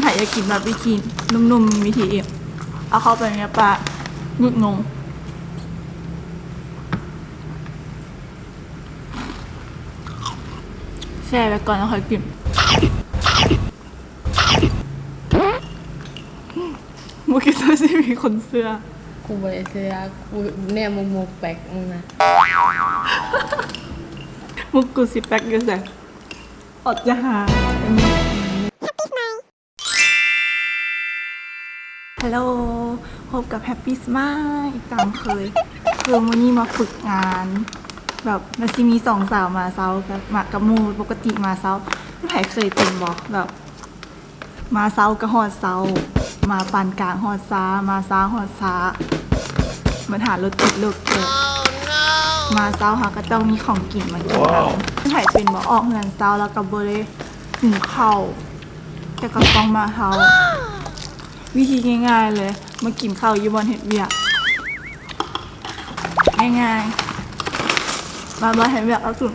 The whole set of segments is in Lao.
ຖ້າຢາກກິນແບບວິທີນຸ່ມໆ ວິທີອີກ ເອົາເຂົ້າໄປໃນປາກ ຢຸດນົມ ແຊ່ໄວ້ກ່ອນແລ້ວຄ່ອຍກິນ. ບໍ່ຄິດວ່າຊິມີຄົນເຊື່ອ. ກູບໍ່ໄດ້ເຊື່ອ, ກູແນມມຸກໆ ແປັກມຶງນະ. ມຸກກູຊິແປັກຢູ່ໃສ? ອອດຈະຫາ. ຮັລໂຫຼ ພົບກັບ Happy Smile ອີກຕາມເຄີຍ. ຄືມື້ນີ້ມາຝຶກງານ ແບບມັນຊິມີສອງສາວມາເຊົ້າກັບ ມາກັບໝູ່. ປົກກະຕິມາເຊົ້າ ໃຜເຄີຍເປັນບໍ່? ແບບ ມາເຊົ້າກໍຮອດເຊົ້າ, ມາປານກາງຮອດຊ້າ, ມາຊ້າຮອດຊ້າ, ບັນຫາລົດຕິດລົດແກະ. ມາເຊົ້າເຮົາກໍຕ້ອງມີຂອງກິນມາກິນນຳ. ໃຜເປັນບໍ່? ອອກເຮືອນເຊົ້າແລ້ວກໍບໍ່ໄດ້ກິນເຂົ້າ ແຕ່ກໍຕ້ອງມາເຊົ້າ. ວິທີງ່າຍໆເລີຍ ມາກິນເຂົ້າຢູ່ບ່ອນເຮັດວຽກ ງ່າຍໆ ມາບ່ອນເຮັດວຽກກໍຄື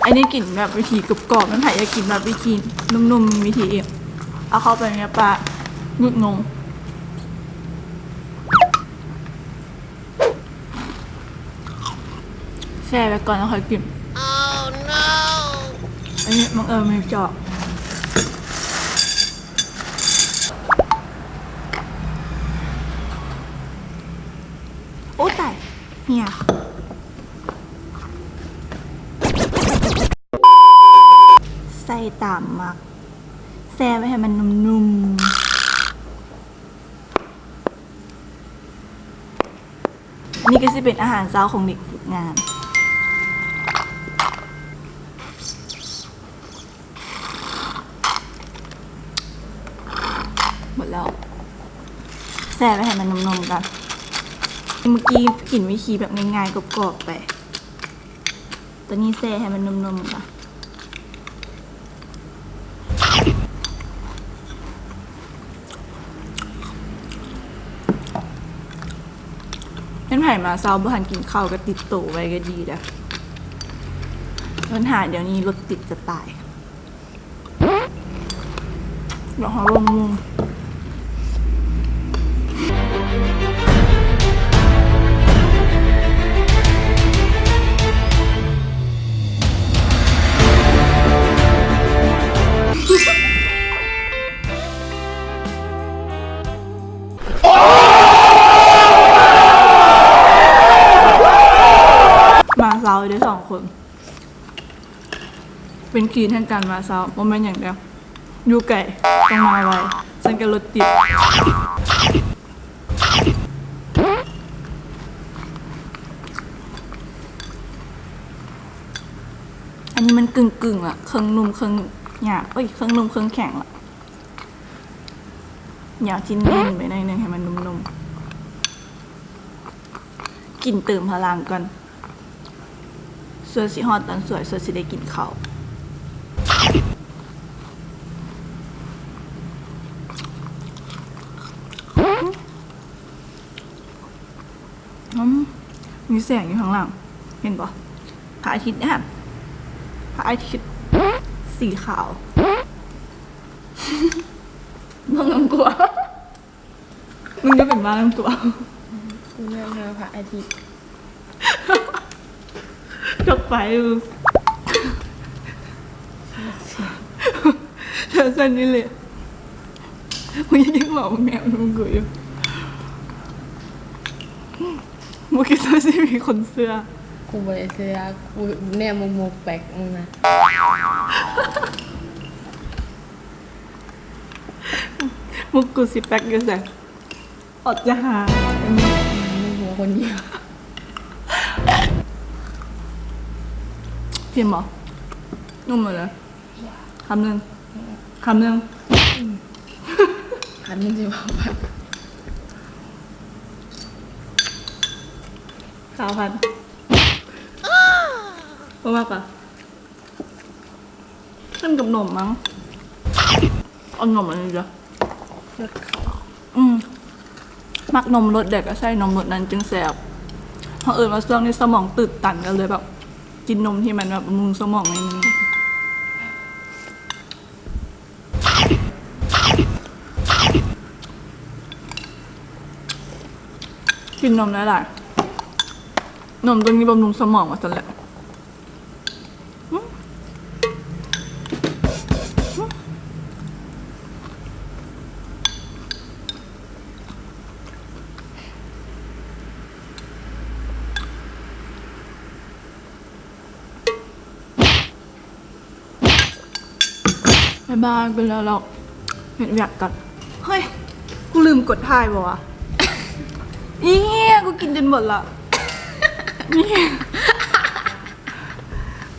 ອັນນີ້ກິນແບບວິທີກອບໆ ມັນໃຜຢາກກິນແບບວິທີນຸ່ມໆ ວິທີອີກ ເອົາເຂົ້າໄປໃນປາກ ຢຸດນົມ ແຊ່ໄວ້ກ່ອນແລ້ວຄ່ອຍກິນ. ອັນນີ້ບັງເອີນມີຈອກ. ໂອ້ຕາຍ ເຫຍ. ໃສ່ຕາມມັກ ແຊ່ໄວ້ໃຫ້ມັນນຸ່ມໆ. ນີ້ກໍຊິເປັນອາຫານເຊົ້າຂອງເດັກຝຶກງານ. ໝົດແລ້ວ ແຊ່ໄວ້ໃຫ້ມັນນຸ່ມໆກ່ອນ. ເມື່ອກີ້ກິນວິທີແບບງ່າຍໆ ກອບໆໄປ. ຕອນນີ້ແຊ່ໃຫ້ມັນນຸ່ມໆກ່ອນ. ແມ່ນໃຜມາເຊົ້າບໍ່ທັນກິນເຂົ້າກໍຕິດໂຕໄວ້ກໍດີເດີ້. ບັນຫາດຽວນີ້ລົດຕິດຈະຕາຍ. ດອກຫາກບົງມຸງ. ມາເຊົ້າເດີ້ສອງຄົນ. ເປັນຄີນແຫ່ງການມາເຊົ້າ ບໍ່ແມ່ນຫຍັງໃດ ຢູ່ໄກ ຕ້ອງມາໄວ ຊັ້ນກໍລົດຕິດ. ອັນນີ້ມັນກຶ່ງໆ ລະ ເຄິ່ງນຸ່ມເຄິ່ງຫຍາບ ເອີຍ ເຄິ່ງນຸ່ມເຄິ່ງແຂງ ລະ ຢາກຊິເນັ້ນໄປໜ້ອຍໜຶ່ງໃຫ້ມັນນຸ່ມໆ. ກິນເຕີມພະລັງກ່ອນ ສ່ວນຊິຮອດຕອນສວຍ ສ່ວນຊິໄດ້ກິນເຂົ້າ. ອືມ ມີແສງຢູ່ຂ້າງຫຼັງ ເຫັນບໍ່? ພະອາທິດເດ້ ພະອາທິດສີຂາວ. ເບິ່ງນຳກົວ. ມຶງຈະເປັນບ້ານຳຕົວ. ກູແມ່ນຫາພະອາທິດ ກັບໄຟ. ເອີ ເທື່ອຊັ້ນນີ້ແຫຼະ ມຶງຍັງເວົ້າແນວນຳກູຢູ່. ບໍ່ຄິດວ່າຊິມີຄົນເຊື່ອ. ກູບໍ່ໄດ້ເຊື່ອ ກູແນມມຸກໆ ແປັກມຶງນະ. ມຸກກູຊິແປັກຢູ່ໃສ? ອອດຈະຫາ ມີຫົວຄົນດຽວ. ເຫັນບໍ່? ນຸ່ມໝົດເລີຍ. ຄຳໜຶ່ງ ຄຳໜຶ່ງ ຄຳໜຶ່ງຊິເວົ້າໄປ. ຊາວພັນ ບໍ່ມັກຫວາ? ຂຶ້ນກັບນົມມັ້ງ. ເອົານົມອັນນີ້ເດີ້. ອືມ ມັກນົມລົດໃດກໍໃສ່ນົມລົດນັ້ນຈຶ່ງແຊບ. ເຂົາເອີ້ນວ່າຊ່ວງນີ້ສະໝອງຕີບຕັນ ກໍເລີຍແບບກິນນົມທີ່ມັນແບບບຳລຸງສະໝອງໜ້ອຍໜຶ່ງ. ກິນນົມຫຼາຍໆ ນົມຕົວນີ້ບຳລຸງສະໝອງວ່າຊັ້ນແຫຼະ. ບາຍບາຍ ກິນແລ້ວ ເຮັດວຽກກ່ອນ. ເຮີ້ຍ ກູລືມກົດຖ່າຍບໍ່ວະ? ອີ່ ກູກິນຈົນໝົດລະ.